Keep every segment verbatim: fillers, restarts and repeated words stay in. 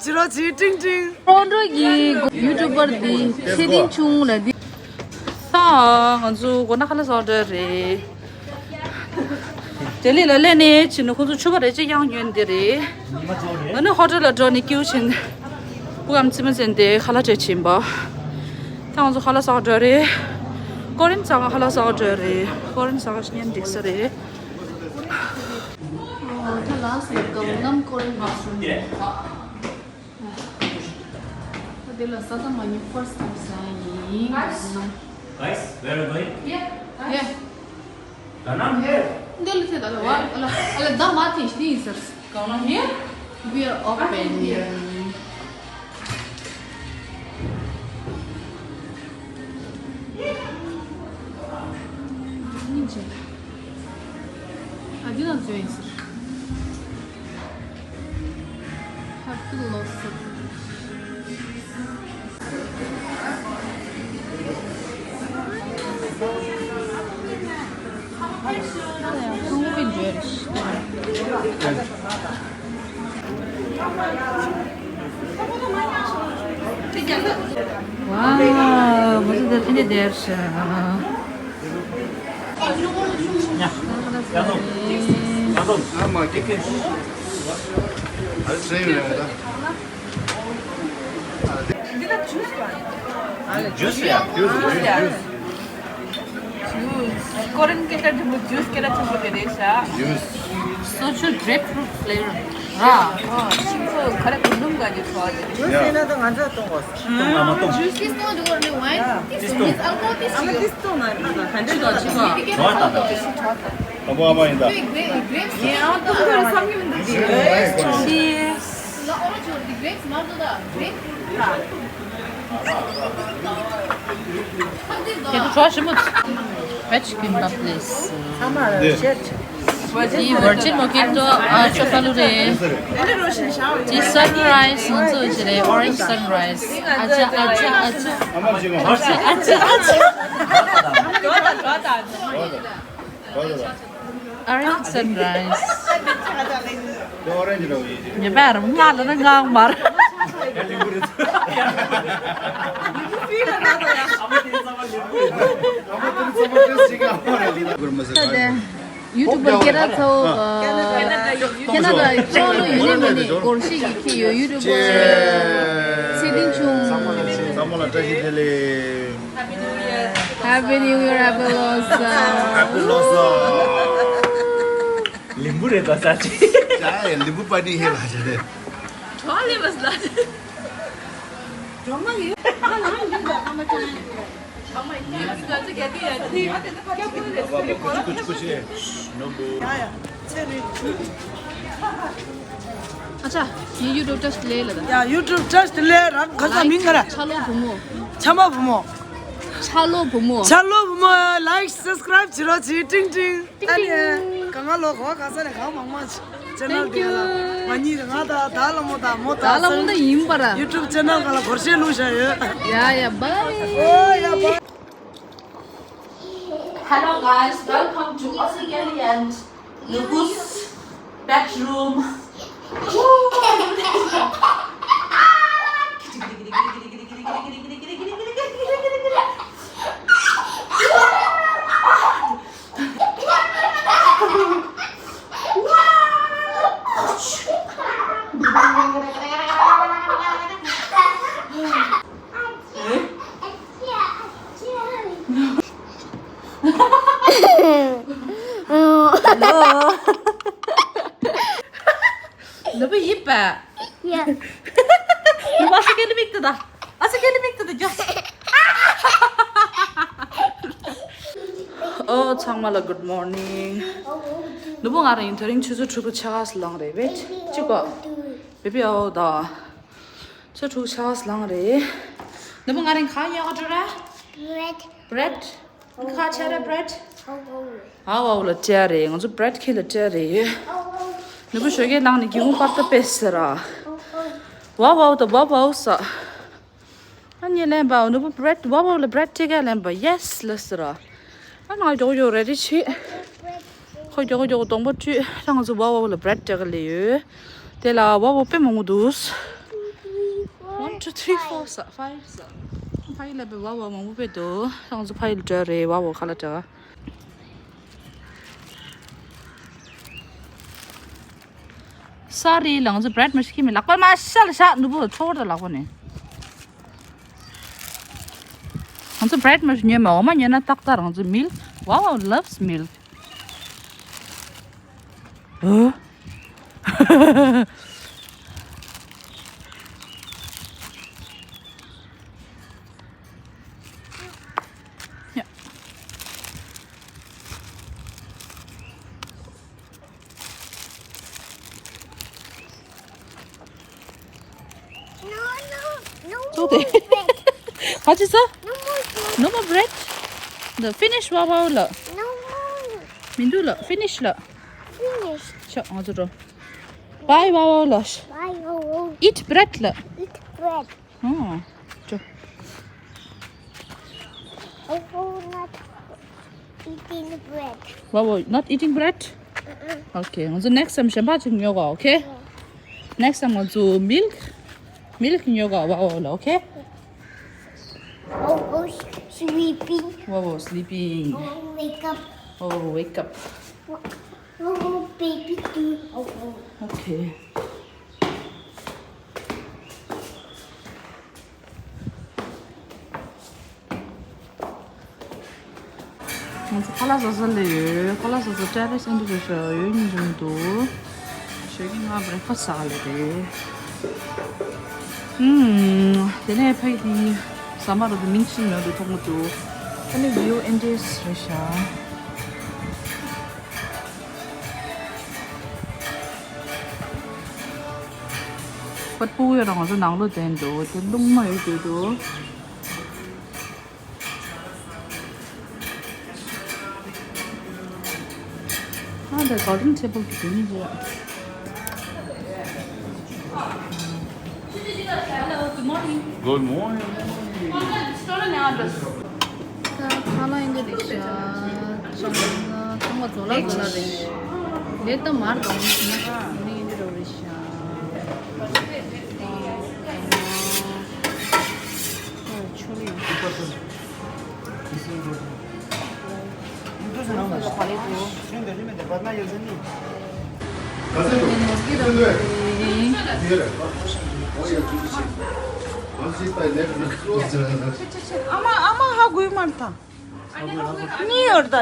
ཕྱི་རོལ་གྱི་ཀྲིང་ཀྲིང་། ཁོང་ཁྲོ་གི་ཡུ་ཊུབ་པར་འདི་ཚེ་བརྟན་ཆུང་ལ་འདི། ས་ང་ཚོ་མགོ་ན་ཁ་ལག་ཟ་འགྲོ་རེད། ལྡི་ལི་ལ་སླེབས་ནས་ཕྱིན་ནས་ཁོང་ཚོ་ཕྱུ་པ་རེ་ཅིག་གཡང་ཉོས་འདི་རེད། ང་ནི་ཧོ་ཊེལ་ལ་འགྲོ་ནས་ཀིའུ་ཕྱིན། སྤུ་གམ་རྩིས་མ་ཟིན་ཏེ་ཁ་ལག་སྤྲད་ཕྱིན་པ། ད་ང་ཚོ་ཁ་ལག་ཟ་འགྲོ་རེད། ཀོ་རིན་ཟ་ག་ཁ་ལག་ཟ་འགྲོ་རེད། ཀོ་རིན་ཟ་ག་ཤི་ཉན་འགྲིག་ས་རེད། ཨོ། ད་ལ་སོ་གང་ནམ་ཀོ་རིན་མ་སོང་། དེ་ལ་ས་ད་མ་ཉུ་first time ཟ་ཡིན། Guys, where are you going? Yeah. Yeah. Gangnam here. འདི་ལ་ཚེ་ད་ལ་བ་ལ་ཨ་ལ་ད་མ་ཐེ་ཤི་ཡིན་ཟེར། Gangnam here. We are open. ཨ་འདི་ལ་ཚེ་ཡིན་ཟེར། Wow, what's the, in the dish? འདི་ལ་ཇུས་པ། ཇུས་ཡ། ཇུས་ཡ། ཇུས། ཀོ་རིན་སྐད་ཆ་ཆེན་པོ་ཇུས་སྐད་ཆ་ཆེན་པོ་དེ་རེད་ཤག་ཇུས། Social grapefruit flavor ར། ཨོ། ཆུ་ཚོད་ག་རེ་གོ་ལུང་ག་ཇུས་བ་དེ། ཇུས་ཡིན་ན་ད་ང་ཚོ་གཏོང་དགོས། གཏོང་དང་མ་གཏོང་། ཇུས་ཀྱི་སྟོང་འདུག་གོ་ནི་ཝའིན། ཏིས་ཏོང་། ཨ་མ་ཏིས་ཏོང་ན་ག་འདྲ་འདུག་ག་ཅི་ག་ཨ་མ་ཨ་མ་ཡིན་ད། ཡིན་ཨ་ཏོང་ཏོ་བསམ་གྱི་མི་འདུག་གི། ལ་ཨོ་རེ་ཇི་འོར་དི་གི་གྲེབ་སི་མ་འདུག་ད། གྲོ་ཞིམ་པོ། Veg kimbap please. འདི་virgin mojito ཨ་ཆོ་ཁ་ལུ་རེད། འདི་sunrise ང་ཚོ་ཅི་རེད། Orange sunrise. ཨ་ཅག་ཨ་ཅག་ཨ་ཅག་ཨ་ཅག་ཨ་ཅག Orange sunrise. ཉེ་བར་ང་ལ་ནི་ངང་མར། ཡུ་ཊུབ་པར་སྐད་གྲགས་ཚ་བོ། ཁེ་ན་ཌ་ཡུ་ཊུབ་པར་ཁྱོད་ལོ་ཡུན་ནས་མིན་ནས་སྒོར་གཞས་ཀྱི་ཁྱི་ཡོད། ཡུ་ཊུབ་པར་ཚེ་བརྟན་ཆུང་། ཚང་མ་ལ་བཀྲ་ཤིས་བདེ་ལེགས། Happy New Year. Happy New Year, Happy Losar. Happy Losar. ལིམ་བུ་རེད་ད་ས་ཅི། ཡ་ཡ་ལིམ་བུ་པ་ཏི་ཧེ་ལ་ཅི་རེད། གྲོགས་ལེ་བས་ལ། གྲོགས་མ་ཡོད། ང་ལ་ཡོད་ད་ཨ་མ་ཅང་ཡོད། གྲོགས་མ་ཡོད་ད་ཨ་མ་ཅང་ཡོད། ཡ་ཡ་ཚེ་རིང་ཆུང་། ཨ་ཅག་ངའི་ཡུ་ཊུབ་བཀྲ་ཤིས་བདེ་ལེགས་ལ་ད། ཡ་ཡུ་ཊུབ་བཀྲ་ཤིས་བདེ་ལེགས། རང་ག་ས་མིང་ག་ར། ལའིཀ་ཆ་ལོ་བུ་མོ། ཆ་མ་བུ་མོ། ཆ་ལོ་བུ་མོ། ཆ་ལོ་བུ་མོ། ལའིཀ་སབ་སི་ཀ་རའིབ་བྱེད་རོགས་བྱེད། ཀྲིང་ཀྲིང་། ཏིང་ཏིང་། ཨ་ནི་ག་ང་ལོ་གོ་ག་ས་ནས་གང་མང་མང་ཆེ་ནལ་དེ་ལ། ང་གཉིས་ང་དང་ད་ལ་མོ་དང་མོ་དང་ད་ལ་མོ་ད་ཡིན་པ་ར། ཡུ་ཊུབ་ཆེ་ནལ་ག་ལ་སྒོར་གཞས་བླུགས་བཞག་ཡོད། ཡ་ཡ་བའི། ཨོ་ཡ་བའི། Hello guys, welcome to Aussie Kelly and Nuku's bedroom. Hello. ནུ་བོ་ཡིན་པ། ཡ། ནུ་བོ་ཨ་སི་ཀེ་ལི་མིག་ཏུ་ད། ཨ་སི་ཀེ་ལི་མིག་ཏུ་ད་ཇོ། ཨོ་ཚང་མ་ལ་good morning། ནུ་བོ་ང་རང་ཡིན། དེ་རིང་ཆུ་ཚོད་དྲུག་པ་ཕྱེད་ཀ་ལངས་རེད་བེ། ཅི་གོ་བེ་བི་ཨོ་ད། ཆུ་ཚོད་དྲུག་ཕྱེད་ཀ་ལངས་རེད། ནུ་བོ་ང་རང་གང་ཉོ་ག་འགྲོ་ར། Bread. Bread. ཁ་ཆེ་ར་བྷི་རེད། ཨ་ཝའོ་ལ་སྤྲད་རེད། ང་ཚོ་བྷི་རེད་ཁྱེར་ལ་སྤྲད་རེད་ཡོད། ནུ་བོ་ཞོགས་ཀས་ལངས་ནས་སྒེའུ་ཁུང་པར་ཏོ་ཕུད་ཟེར་ར། ཝའོ་ཝའོ་དང་ཝའོ་ཝའོ་ཟེར། ཨ་ནི་ལེན་པ་ནུ་བོ་བྷི་རེད་ཝའོ་ཝའོ་ལ་བྷི་རེད་སྤྲད་ག་ལེན་པ་ཡེ་སི་ལ་ཟེར་ར། ཨ་ང་མགྱོགས་མགྱོགས་རེ་རེ་བྱེད། ཁོ་མགྱོགས་མགྱོགས་གདོང་པ་བཀྲུས། ད་ང་ཚོ་ཝའོ་ཝའོ་ལ་བྷི་རེད་སྤྲད་ག་ལེན་ཡོད། དེ་ལ་ཝའོ་ཝའོ་དཔེ་མང་པོ་འདུག Two, three, four ས་ཕ་ཡུལ་ས། ཕ་ཡུལ་ལ་བའི་བ་བ་མང་པོ་བས་འདུག་ང་ཚོ་ཕ་ཡུལ་འདྲ་རེད། བ་བ་ཁ་ལ་འདྲ། སོ་རི་ལ་ང་ཚོ་བྷི་རེཌ་མ་ཤི་ཁྱི་མི་ལག་པ་མ་ཤ་ལ་ཤ་ནུ་བོ་ཚོར་དང་ལག་པ་ནས། ང་ཚོ་བྷི་རེཌ་མ་ཤི་ཉོས་མ་འོ་མ་ཉོས་ན་ཏག་ཏག་རང་ཚོ་མིལ། Wawa loves milk. ཨོ། No, no, no more bread. What is that? What is that? No more bread. No more bread? The finish Wawa ལ། No more. མི་འདུག་ལ། Finish ལ། Finish. ཤོག་ང་ཚོ་འགྲོ། Bye Wawa ལ། Bye Wawa. Eat bread ལ། Eat bread. ཨོ། ཅོ། Wawa not eating bread. Wawa not eating bread? Okay, ང་ཚོ་next time གཞན་པ་ཅིག་ཉོ་གོ། Okay? Next time ང་ཚོ་milk, milk ཉོ་གོ། Wawa ལ། Okay? Wawa sleeping. Wawa sleeping. Wawa wake up. Wawa wake up. Wawa baby too. Wawa. Okay. ང་ཚོ་ཁ་ལག་ཟ་ས་ལ་ཡོད། ཁ་ལག་ཟ་ས་ཏེ་རེ་སི་ཨེ་འདྲ་རེད་ཤག་ཡོད་སྙིང་རྗེ་མོ་འདུག་ཞོགས་ཀས་ང་བྷི་རེག་ཕ་སི་ཟ་ག་ལ་རེད། ཨུམ། དེ་ནས་ཕ་གི་དེ་ཟ་མ་རོ་དེ་མིང་ཅི་ནས་ཡོང་དུ་མཐོང་གི་འདུག་ཨ་ནི་ཝིའུ་ཨེན་ཌི་ཨེས་རེད་ཤག་པད་ཕྲུག་ཡོད་རང་ཚོ་ནང་ལོགས་བསྡད་འདུག་དེ་རླུང་མ་ཡོད་དུས་འདུག་ཨ་འདྲ་གོལ་ཌེན་ཊེ་བལ་གྱི་དེ་ནི་རེད། Hello, good morning. Good morning. ད་ཁ་ལག་ཡིན་གྱི་རེད་ཤག་ཚང་མ་ཚོ་ལ་ཚོ་ལ་རེད། ལས་ད་མར་གང་ཡིན་ན་ཡིན་གྱི་རེད་ཤག་ཆོ་ལི། ཨ་མ་ཨ་མ་ཧ་གོ་མ་ཐལ། གཉིས་ཡོད་ད།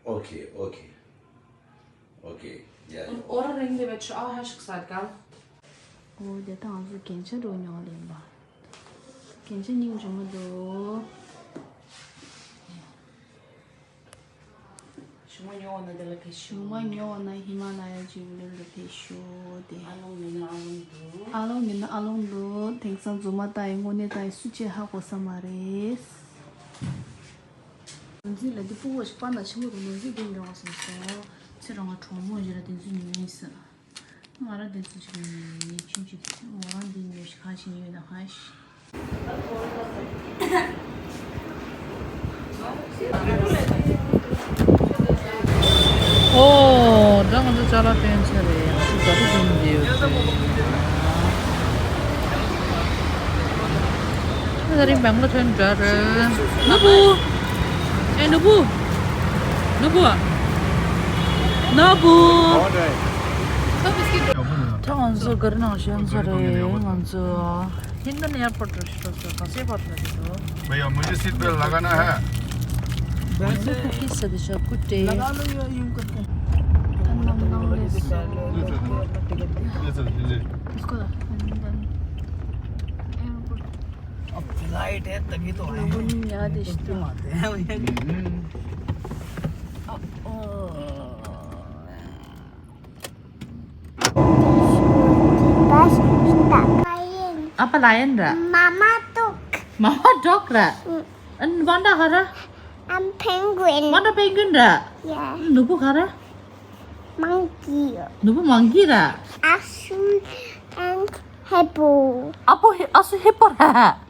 Okay, okay. Okay, yeah. ཨོ་ར་རིང་དེ་བས་ཆུ་ཨ་ཧ་ཤིག་ས་ག་ཨོ་དེ་དང་ང་ཚོ་རྒྱན་ཆ་འགྲོ་མྱོང་ལེན་པ། རྒྱན་ཆ་སྙིང་རྗེ་མོ་འདུག་ཞུ་མ་མྱོང་བ་ན་དེ་ལ་ཕེབས་ཞུ། ཞུ་མ་མྱོང་བ་ན་ཧི་མ་ལ་ཡ་ཇི་ཝེ་ལར་ལ་ཕེབས་ཞུ་དེ། ཨ་ལོང་མིན་ན་ཨ་ལོང་འདུག་ཨ་ལོང་མིན་ན་ཨ་ལོང་འདུག་དེང་སང་རྫུན་མ་ལྟ་ཡི་དངོས་གནས་ལྟ་ཡི་སུ་གཅིག་ཧ་གོ་ས་མ་རེད། ནོར་འཛིན་ལ་འདི་སྤུ་བོ་ཞིག་པ་ན་ཆེན་པོ་དང་ནོར་འཛིན་འདི་འདྲ་བ་སོང་སོང་། ཚེ་རང་ང་གྲོགས་མོ་ཞིག་ལ་དེ་ཚོ་ཉོས་ཡིན་ཟེར། ང་རང་དེ་ཚོ་ཞིག་ཉོས་ཡིན་ཆུང་ཆུང་དེ་ཚོ་ང་རང་འདི་ཉོས་ཤིག་ཁ་ཞིག་ཉོས་ན་ཁ་ཞིག་ཨོ། ད་ང་ཚོ་ཅ་ལག་སྟོན་ཚར་རེད། ང་ཚོ་ག་རེ་བྱུང་བསྡད་ཡོད་རེད། ད་རིང་སྦེང་ལོར་ཐོན་འདྲ་རེད། ནོར་བུ། ཨེ་ནོར་བུ། ནོར་བུ། ནོར་བུ། ད་ང་ཚོ་ག་རེ་ནང་བཞིན་ཚར་རེད། ང་ཚོ་ཧིན་ཌན་ཨེར་པོར་ཊ་རུ་ཤོག་སོ་ག་སེ་པོར་ཊ་ལ་འགྲོ། भैया, मुझे seat belt लगाना है। ང་ཚོ་ཀུ་ཀི་ཟ་དེ་ཤ་ཀུ་ཏེ། लगा लो ये यूं करके। ད་ནམ་ནང་ལས་སོ། ये चल, ये चल। इसको रख। अब फ्लाइट है तभी तो आए हैं। ཡ་དེ་ཤི་ཏུ། ཨ་ཨོ། ཨ་ཕ་ལ་ཡན་ར། མ་མ་ཏོག་མ་མ་ཏོག་ར། ཨན་བན་ད་ག་ར། I'm penguin. བན་ད་པེང་གུན་ར། Yeah. ནུ་བུ་ག་ར། Monkey. ནུ་བུ་མང་ཀི་ར། ཨ་སུ་and hippo. ཨ་ཕོ་ཧི་ཨ་སུ་ཧི་པོ་ར།